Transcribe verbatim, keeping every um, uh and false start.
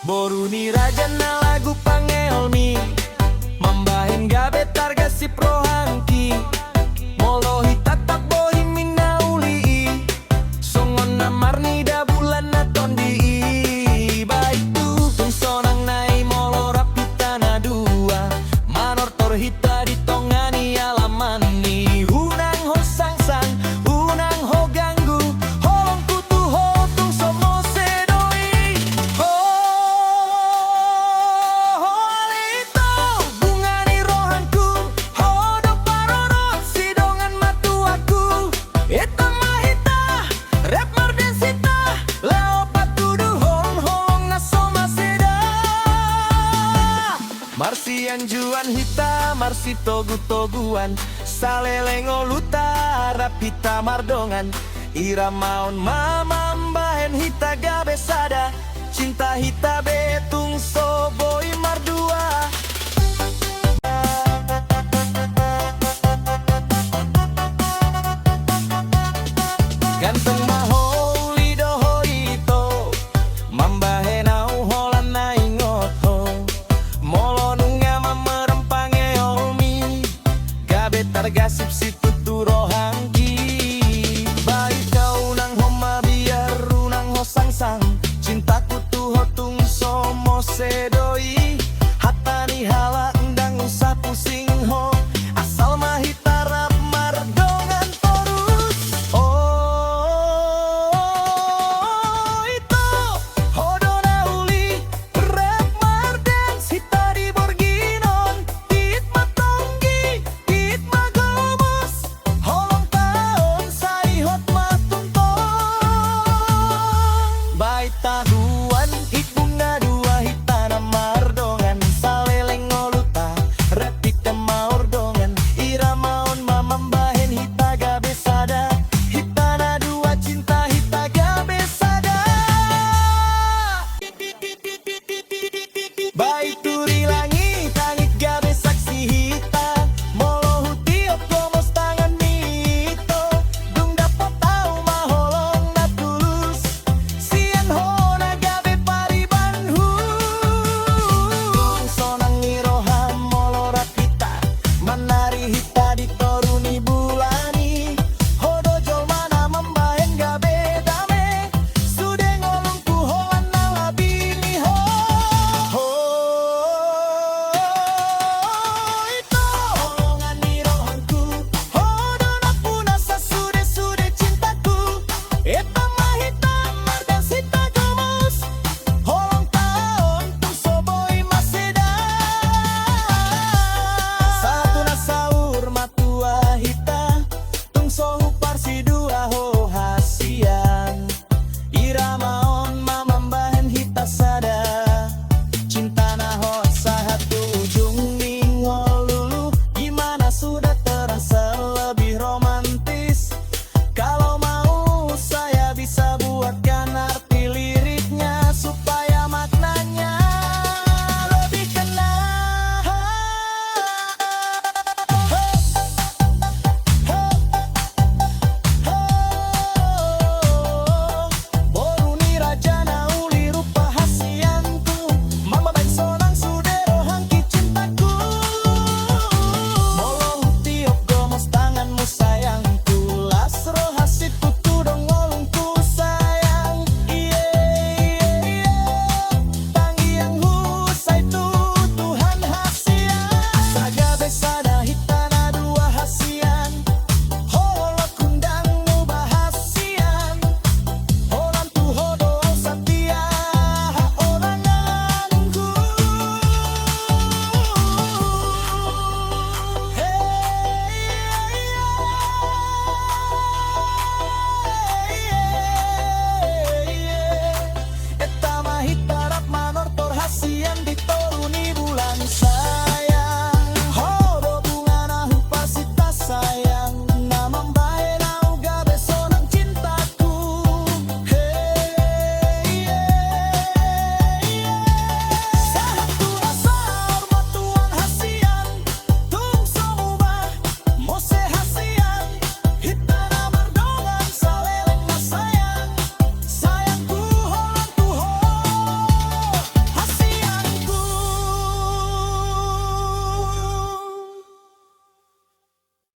Boru ni raja na lagu pangeolmi, mambahen gabe targasip rohangki. Molo hita tabo bohimi na uli i, songon na marnida bulan na tondi i. Baik tu tung sonang nai molo rap hita na dua, manortor hita di tonga ni alaman i. Unang ho sangsang, unang ho ganggu, holongku tu ho tung so mose do i. Ho, ho ale ito, bunga ni rohangku, ho do parorot sidongan matuaku. Eta ma hita, rap mardens hita, laho patuduhon holong na so maseda. Marsianjuan hita, marsitogutoguan, saleleng oluta rap hita mardongan. Iramaon ma mambahen hita gabe sada, cinta hita be tung so